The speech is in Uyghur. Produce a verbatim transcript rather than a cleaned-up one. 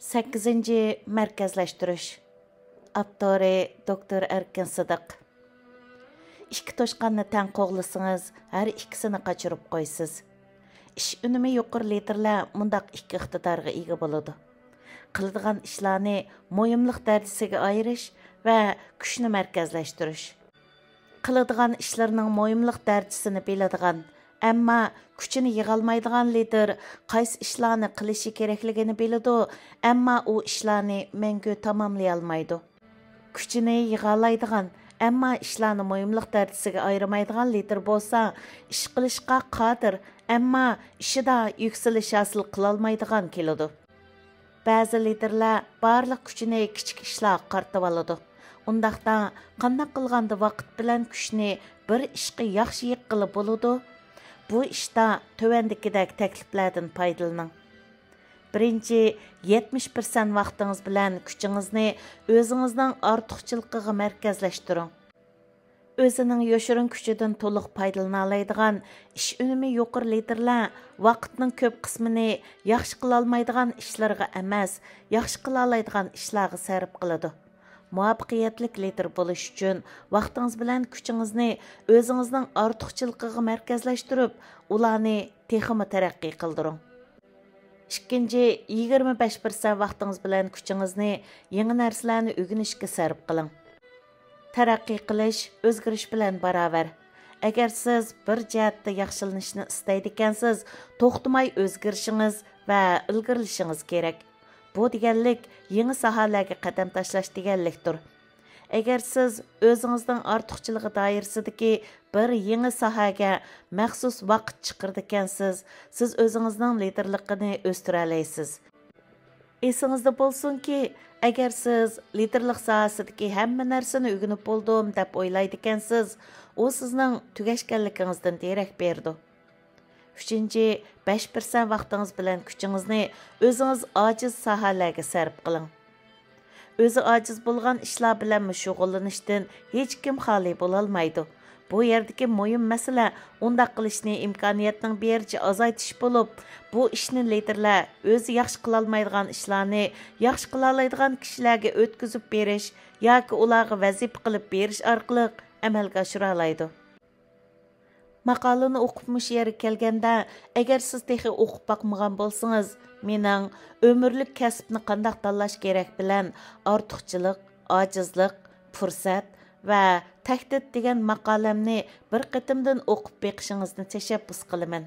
سەككىزىنچى، مەركەزلەشتۈرۈش. ئاپتورى: دوكتور ئەركىن سىدىق. ئىككى توشقاننى تەڭ قوغلىسىڭىز، ھەر ئىككىسىنى قاچۇرۇپ قويىسىز. ئىش ئۈنۈمى يۇقىرى لىدىرلەر مۇنداق ئىككى ئىقتىدارغا ئىگە بولىدۇ: قىلىدىغان ئىشلارنى مۇھىملىق دەرىجىسىگە ئايرىش ۋە كۈچنى مەركەزلەشتۈرۈش. قىلىدىغان ئىشلىرىنىڭ مۇھىملىق دەرىجىسىنى بىلىدىغان، ئەمما كۈچىنى يىغالمايدىغان لىدىر قايسى ئىشلارنى قىلىشى كېرەكلىكىنى بىلىدۇ، ئەمما ئۇ ئىشلارنى مەڭگۈ تاماملىيالمايدۇ. كۈچىنى يىغالايدىغان، ئەمما ئىشلارنى مۇھىملىق دەرىجىسىگە ئايرىمايدىغان لىدىر بولسا، ئىش قىلىشقا قادىر، ئەمما ئىشىدا يۈكسىلىش ھاسىل قىلالمايدىغان كېلىدۇ. بەزى لىدىرلار بارلىق كۈچىنى كىچىك ئىشلارغا قارىتىۋالىدۇ. ئۇنداقتا قانداق قىلغاندا ۋاقىت بىلەن كۈچنى بىر ئىشقا ياخشى يىغقىلى بولىدۇ؟ بۇ ئىشتا تۆۋەندىكىدەك تەكلىپلەردىن پايدىلىنىڭ. بىرىنچى، يەتمىش پىرسەنت ۋاقتىڭىز بىلەن كۈچىڭىزنى ئۆزىڭىزنىڭ ئارتۇقچىلىقىغا مەركەزلەشتۈرۈڭ. ئۆزىنىڭ يوشۇرۇن كۈچىدىن تولۇق پايدىلىنالايدىغان، ئىش ئۈنۈمى يۇقىرى لىدىرلار ۋاقىتنىڭ كۆپ قىسمىنى ياخشى قىلالمايدىغان ئىشلىرىغا ئەمەس، ياخشى قىلالايدىغان ئىشلارغا سەرپ قىلىدۇ. مۇۋەپپەقىيەتلىك لىدىر بولۇش ئۈچۈن ۋاقتىڭىز بىلەن كۈچىڭىزنى ئۆزىڭىزنىڭ ئارتۇقچىلىقىغا مەركەزلەشتۈرۈپ، ئۇلارنى تېخىمۇ تەرەققىي قىلدۇرۇڭ. ئىككىنچى، يىگىرمە بەش پىرسەنت ۋاقتىڭىز بىلەن كۈچىڭىزنى يېڭى نەرسىلەرنى ئۆگىنىشكە سەرپ قىلىڭ. تەرەققىي قىلىش ئۆزگىرىش بىلەن باراۋەر. ئەگەر سىز بىر جەھەتتە ياخشىلىنىشنى ئىستەيدىكەنسىز، توختىماي ئۆزگىرىشىڭىز ۋە ئىلگىرىلىشىڭىز كېرەك. بۇ دېگەنلىك يېڭى ساھەلەرگە قەدەم تاشلاش دېگەنلىكتۇر. ئەگەر سىز ئۆزىڭىزنىڭ ئارتۇقچىلىقى دائىرىسىدىكى بىر يېڭى ساھەگە مەخسۇس ۋاقىت چىقىرىدىكەنسىز، سىز ئۆزىڭىزنىڭ لىدىرلىقىنى ئۆستۈرەلەيسىز. ئېسىڭىزدە بولسۇنكى، ئەگەر سىز لىدىرلىق ساھەسىدىكى ھەممە نەرسىنى ئۆگىنىپ بولدۇم دەپ ئويلايدىكەنسىز، ئۇ سىزنىڭ تۈگەشكەنلىكىڭىزدىن دېرەك بېرىدۇ. ئۈچىنچى، بەش پىرسەنت ۋاقتىڭىز بىلەن كۈچىڭىزنى ئۆزىڭىز ئاجىز ساھەلەرگە سەرپ قىلىڭ. ئۆزى ئاجىز بولغان ئىشلار بىلەنمۇ شۇغۇللىنىشتىن ھېچكىم خالىي بولالمايدۇ. بۇ يەردىكى مۇھىم مەسىلە ئۇنداق قىلىشنى ئىمكانىيەتنىڭ بىرىچە ئازايتىش بولۇپ، بۇ ئىشنى لىدىرلەر ئۆزى ياخشى قىلالمايدىغان ئىشلارنى ياخشى قىلالايدىغان كىشىلەرگە ئۆتكۈزۈپ بېرىش ياكى ئۇلارغا ۋەزىپە قىلىپ بېرىش ئارقىلىق ئەمەلگە ئاشۇرالايدۇ. ماقالىنى ئوقۇپ مۇشۇ يەرگە كەلگەندە، ئەگەر سىز تېخى ئوقۇپ باقمىغان بولسىڭىز، مېنىڭ ئۆمۈرلۈك كەسىپنى قانداق تاللاش كېرەك بىلەن ئارتۇقچىلىق، ئاجىزلىق، پۇرسەت ۋە تەھدىت دېگەن ماقالەمنى بىر قېتىمدىن ئوقۇپ بېقىشىڭىزنى تەشەببۇس قىلىمەن.